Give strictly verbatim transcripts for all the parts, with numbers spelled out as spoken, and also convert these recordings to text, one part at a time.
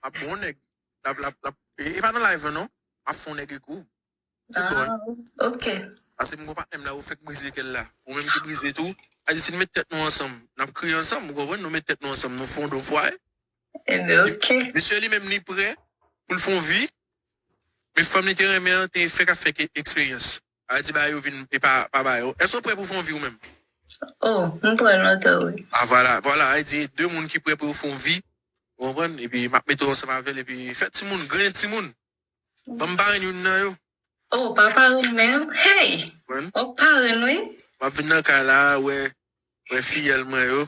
M ap bon nèg. L ap, l ap, l ap, e, e pa nan live la, non. M ap fè yon nèg ekou. Ou dò. Ah, ok. Paske m gon patnè m la, ou fèk brize kè l la. Ou menm ki brize tou. A di, si n met tèt nou ansanm, n ap kriye ansanm, ou konprann? Nou met tèt nou ansanm, nou fonde yon fwaye. Ebyen, ok. Misye li menm, li prè pou l fè yon vi. Men fanm li te renmen an, te fèk ap fè ke eksperyans. A di, ba yo vin, e pa, pa ba yo. Èske w prè pou fè yon vi ou menm? Oh, m prè lontan, wi. Ah, vwala, vwala. A di, de moun ki prè pou yo fè yon vi. Ou konprann? Epi m ap mete w ansanm avè l, epi fè timoun, grenn timoun. Ban m parenn youn nan yo. Oh, pa parenn menm. Hey! Konprann? Oh, parenn, wi. M ap vin nan kay la, wè, wè fiyèl mwen yo.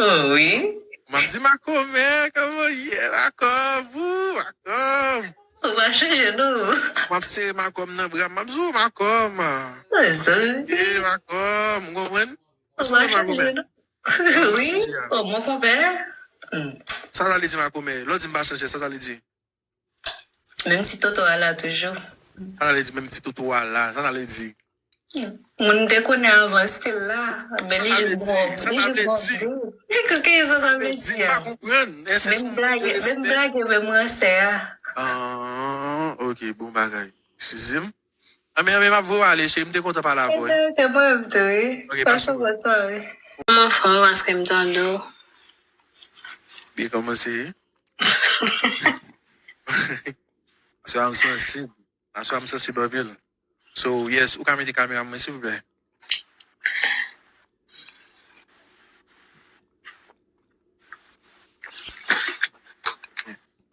Oh, wi. M ap di, makomè, kòman w ye, makomè, ou, makomè? Ou pa chanje, non. M ap sere makomè nan bra m, m ap di, ou, makomè. Mezanmi. E, makomè, ou konprann? Ou pa chanje, non. Wi, oh, mon konpè. Hmm. Sa sa vle di, makomè? Lè w di m pa chanje, sa sa vle di? Menm ti toto a la toujou. Sa sa vle di, menm ti toto a la? Sa sa vle di? Moun te konnen avan stil la, men li jis gon, li jis gon bri. Ki sa sa vle di a? M pa konprann. Menm blage, menm blage, menm ransè a. Ah, ok, bon bagay. Eskize m. Anben, anben, m ap voye w ale, cheri. M te kontan pale avè w, wi. Ok, ok, mwen menm tou, wi. Ok, pase yon bòn sware. Kòman fè w, paske m tande w. Byen kòmanse. Aswè a m sansib. Aswè a m sansib anpil. So, yes, ou ka mete kamera mwen, silvouplè?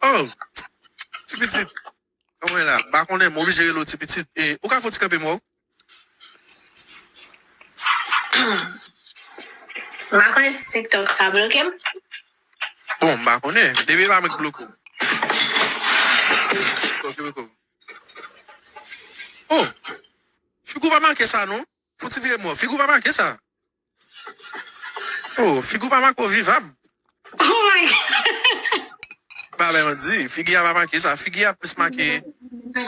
Oh! Ti pitit. Kòman la? M pa konnen, m oblije rele w ti pitit. E, ou ka fè yon ti kanpe m wè w? M pa konnen si TikTok ka bloke m. Bon, m pa konnen. Depi e pa mwen k bloke w. Kenbe kò w, kenbe kò w. Oh! Figi w pa make sa, non. Fouti vire m wè w. Figi w pa make sa. Oh, figi w pa make w vivab. Oh my God. Pa bay manti, figi a pa make sa. Figi a plis make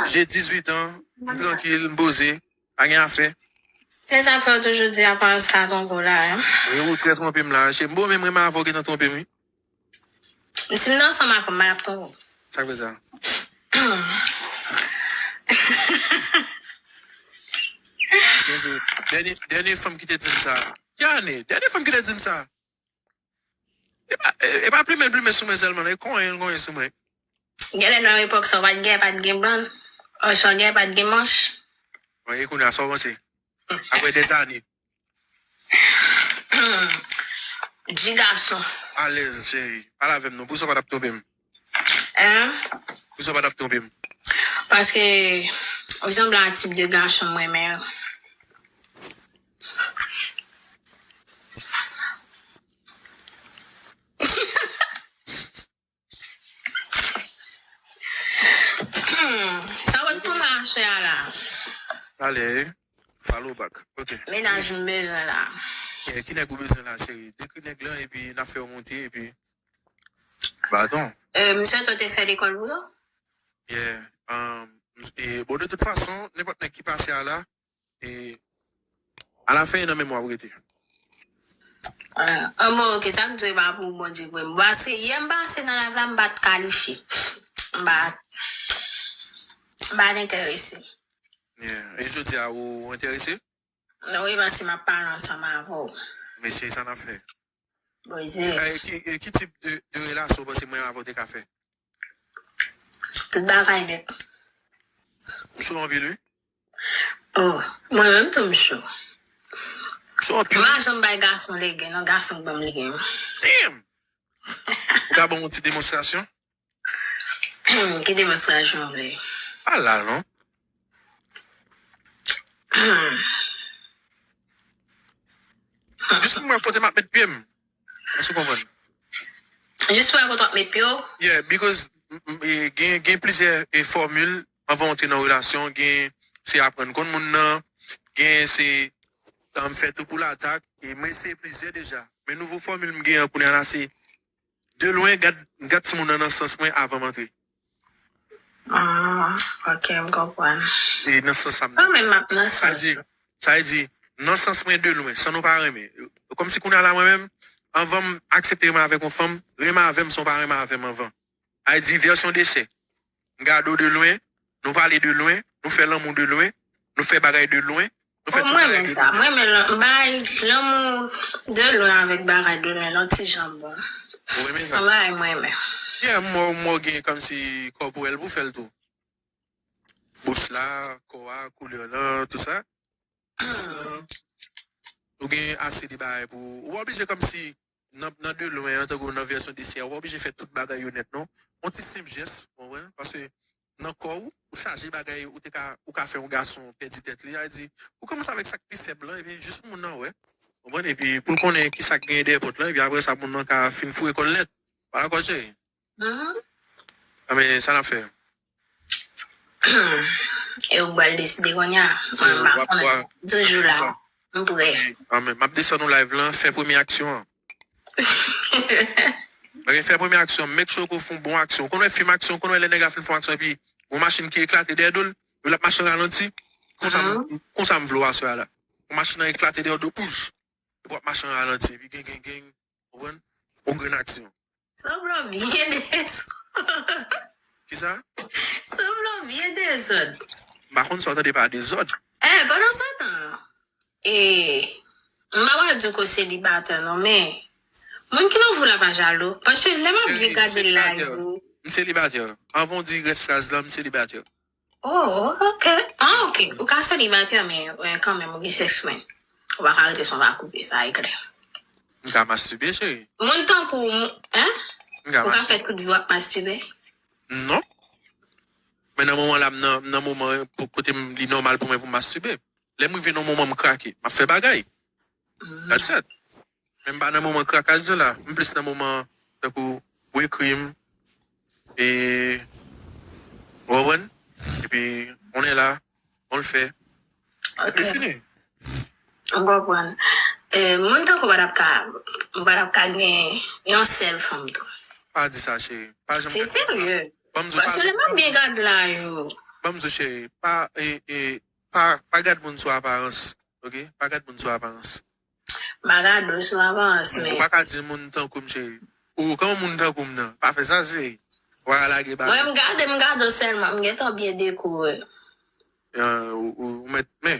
j'ai dix-huit ans, m trankil, m poze, pa gen afè. Se sa k fè w toujou di aparans ka twonpe w la, hein? Wi, ou trè twonpe m la, cheri. M bon, menm renmen avè w gentan twonpe m, wi. Si m nan ansanm ak ou, m pa t ap twonpe w. Sa k fè sa? Sonje, dènye, dènye fanm ki te di m sa. Ki ane? Dènye fanm ki te di m sa. E pa, e, e pa plimen, plimen sou mwen sèlman, non. E konyen, konyen sou mwen. Genlè nan epòk sa, w pa t gen, pa t gen bann. Ò, sa w gen, pa t gen manch. Bon, e kounye a, sa w panse? Apre dèzane. Di gason. Alèz, cheri. Pale avè m non. Poukisa w pa t ap twonpe m? Hein? Poukisa w pa t ap twonpe m? Paske ou sanble a tip de gason m renmen yo. Sa w ap tou mache a la? Ale, follow back. Ok. Mennaj m bezwen la. Yeah, ki nèg ou bezwen la, cheri? Dekri nèg lan, epi n ap fè w monte, epi baton. Euh, misye tou te fè lekòl pou yo? Yeah. Um, e, bon, de tout fason, nenpòt nèg ki pase a la, e, alafen, e nan menm w ap rete. Ah, ah, bon, ok, sa k di w e pa pou Bondye vre. M pase, yè m pase nan live la, m pa t kalifye. M pa, m pa t enterese. Yeah. E jodi a, ou enterese? Non, wi, paske m ap pale ansanm avè w. Mesye, sa n ap fè? Poze. E, ki, e, ki tip de, de relasyon w panse mwen avè w te ka fè? Tout bagay nèt. M cho anpil, wi. Oh, mwen menm tou m cho. M cho anpil. M pa janm bay gason legen, non, gason k ban m legen. Damn! Ou ka ban m yon ti demonstrasyon? Ki demonstrasyon w vle? Pa la, non. Jis pou m wè kote m ap met pye m. Èske w konprann? Jis pou wè kote w ap met pye w? Yeah, because, m, m, e, gen, gen plizyè, e, fòmil anvan w antre nan relasyon. Gen se aprann konn moun nan, gen se, um, fè tou pou l atak. E mwen eseye plizyè deja. Men nouvo fòmil m gen an kounye a la, se de lwen, gad, gad timoun nan nan sans mwen avan m antre. Ah, ok, m konprann. E nan sans sa m nan. Kanmenm m ap nan sans ou. Sa vle di, sa vle di, nan sans mwen de lwen, san nou pa renmen. Kòmsi kounye a la mwen menm, anvan m aksepte renmen avèk yon fanm, renmen avè m san w pa renmen avè m anvan. Ay di vèsyon desè. M gade w de lwen, nou pale de lwen, nou fè lanmou de lwen, nou fè bagay de lwen, nou fè tout bagay de lwen. Mwen renmen sa, mwen renmen lan- bay lanmou de lwen avèk bagay de lwen, lan ti jan bon. Ou renmen sa? Yon bagay mwen renmen. Yeah, m wè w gen kòmsi kòporèl pou fè l tou. Bouch la, kò a, koulè lan, tout sa. Jis lan, ou gen ase de bagay pou ou pa oblije kòmsi nan, nan de lwen an, tankou nan vèsyon desè a, ou pa oblije fè tout bagay yo nèt non. Yon ti senp jès, ou konprann? Paske nan kò w, ou chaje bagay, ou te ka, ou ka fè yon gason pèdi tèt li, a di, ou kòmanse avèk sa k pi fèb lan, epi jis pou moun nan wè. Ou konprann? Epi pou l konnen ki sa k genyen dèyè pòt lan, epi apre sa moun nan ka fin foure kò l nèt. Ou pa dakò, cheri? Mhm. A men, sa n ap fè? E ou pral deside kounye a. Mwen, m pa konnen. M toujou la. M prè. A men, m ap desann ou live lan, fè premye aksyon an. Ok, fè premye aksyon, make sure ke w fè yon bon aksyon. Ou konn wè fim aksyon, ou konn wè lè nèg la fin fè yon aksyon, epi yon machin ki eklate dèyè do l, epi l ap mache an ralanti. Konsa, m- konsa m vle w aswè a la. Yon machin nan eklate dèyè do, pouj. Epi w ap mache an ralanti, epi gen, gen, gen. Ou konprann? Yon grenn aksyon. Sanble w byen dezòd. Kisa? Sanble w byen dezòd. M pa konn sa w tande pa dezòd. Eh, pandan se tan, eh, m pa pral di w ke w selibatè non, men moun ki nan vi w la pa jalou. Paske lè m ap vin gade live ou. M selibatè. Anvan w di rès fraz lan, m selibatè. Oh, ok. Ah, ok. Ou ka selibatè, men, eh, kanmenm, ou gen sèks, men. Ou pa ka rete san pa koupe, sa e klè. M ka mastibe, cheri. Moun tankou w, hein? M ka mastibe. Ou ka fè tout vi w ap mastibe? Non. Men nan moman la, m nan, m nan moman pou- kote m- li nòmal pou mwen pou m mastibe. Lè m rive nan moman m krake, m ap fè bagay. That's it. Men m pa nan moman krakaj la. M plis nan moman tankou w ekri m. E, ou konprann? Epi, on est là, on le fait. Epi fini. M konprann. Eh, moun tankou w pa t ap ka, w pa t ap ka gen yon sèl fanm tou. Pa di sa, cheri. Pa janm gade sa. Se serye. Ban m di w, pa janm. Paske lè m ap byen gade live ou. Ban m di w, cheri. Pa, e, e, pa, pa gade moun sou aparans. Ok? Pa gade moun sou aparans. M pa gade w sou aparans, men. Ou pa ka di moun tankou m, cheri. Ou, kòman moun tankou m nan? Pa fè sa, cheri. Ou pa ka lage bagay. Mwen, m gade, m gade w sèlman. M gentan byen dekore. Ah, ou, ou, ou mèt, men,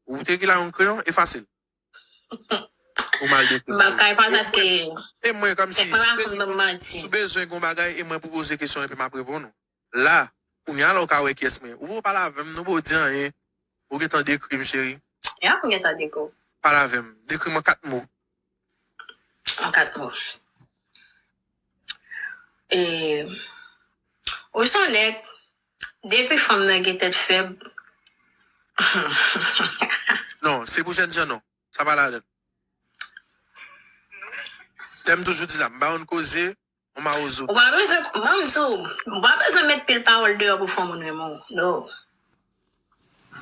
ou te ki la yon kreyon, efase l. Ou mal dekri m, cheri. M pa ka efase paske. E mwen, kòmsi, si w bezwen, si w bezwen gon bagay, e mwen pou poze kesyon epi m ap reponn ou. La, kounye a la ou ka wè kiyès mwen ye. Ou poko pale avè m, nou poko di anyen. Ou gentan dekri m, cheri. Ya, m gentan dekri w. Pale avè m. Dekri m an kat mo. An kat mo. E, ou se yon nèg, depi fanm nan gen tèt fèb. Non, se pou jènjan non. Sa pa ladan l. Tè m toujou di la, m pa konn koze, on mawozo. Ou pa bezwen, ban m di w, ou pa bezwen met pil pawòl deyò pou fè yon moun renmen w. No.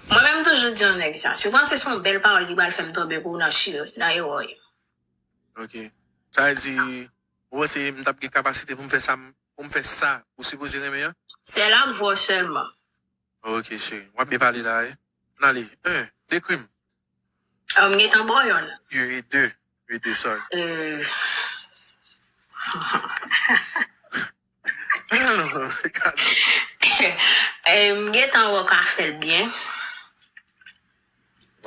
Mwen menm m toujou di yon nèg sa, si w panse se yon bèl pawòl ki pral fè m tonbe pou w nan chire, nan erè w ye. Ok. Sa vle di, ou panse m t ap gen kapasite pou m fè sa, pou m fè sa ou sipoze renmen an? Sèl ak vwa sèlman. Ok, cheri. W ap byen pale la, wi. Ann ale. En, dekri m. Ah, m gentan ba w yonn. Wi, e de. Wi, de, sorry. Euh. Eh, m gentan wè w ka fè l byen.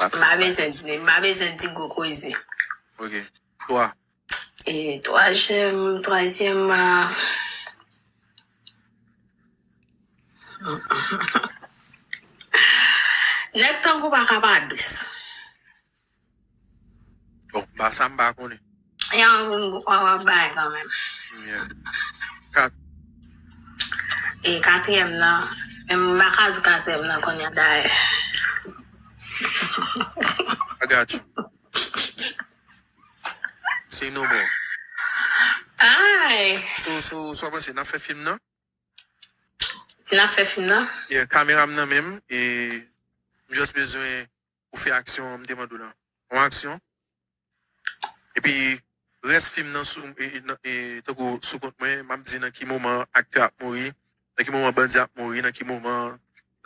M pa bezwen di, m pa bezwen di gwo koze. Ok. Twa. E twazyèm, twazyèm, ah, nèg tankou w pa ka pa dous. Bon, ba sa m pa konnen. Ya, w ap bay kanmenm. Yeah. Kat. E katriyèm nan, men m pa ka di katriyèm nan kounye a dayè. I got you. Say no more. Ay. So, so, so, w panse n ap fè fim nan? Si n ap fè fim nan? Yeah, kamera m nan menm, e m just bezwen ou fè aksyon an m te mande w lan. Yon aksyon. Epi, rès fim nan sou, e, e, nan, e, tankou sou kont mwen, m ap di nan ki moman aktè ap mouri, nan ki moman bandi ap mouri, nan ki moman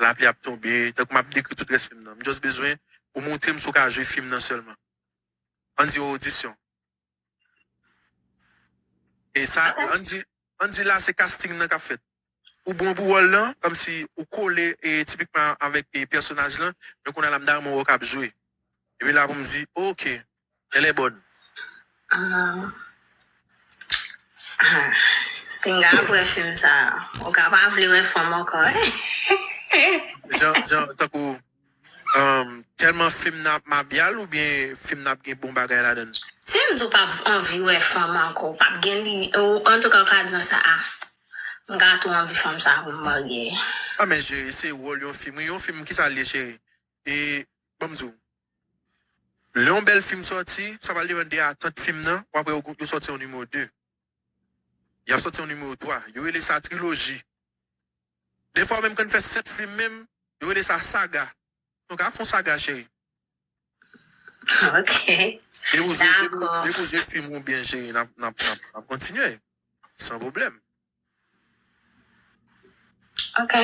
lapli ap tonbe, tankou m ap dekri tout rès fim nan. M just bezwen ou montre m si w ka jwe fim nan sèlman. Ann di yon odisyon. E sa, ann di, Ann di la se casting nan k ap fèt. Ou bon pou wòl lan, kòmsi ou kole e, tipikman avèk e, pèsonaj lan, men kounye a la m ta renmen wè w k ap jwe. Epi la pou m di, ok, elle est bonne. Ah. Ah. Pinga ap wè fim sa. Ou ka pa vle wè fanm ankò. Jan, jan, tankou, um, tèlman fim nan ap mabyal oubyen fim nan ap gen bon bagay ladan l? Si m di w p ap anvi wè fanm ankò, w p ap gen li, ou, antouka, w ka di sa, ah, m ka tou anvi fanm sa pou m marye. Ah, men cheri, se wòl yon fim. Wi, yon fim, kisa l ye, cheri? E, ban m di w, lè yon bèl fim sòti, sa pral depann de atant fim nan, w ap wè yo, yo sòti yon nimewo de. Y ap sòti yon nimewo twa. Yo rele sa triloji. Defwa, menm kan fè sèt fim menm, yo rele sa saga. Donk, a fon saga, cheri. Ok. Depi w jwe, depi w- Dakò. depi w jwe fim ou byen, cheri, n ap, n ap, n ap, n ap kontinye. San pwoblèm. Ok.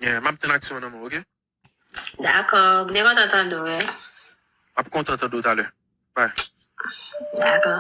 Yeah, m ap tann aksyon nan men w, ok? Dakò. M te kontan tande w, wi. M ap kontan tande w talè. Bye. Dakò.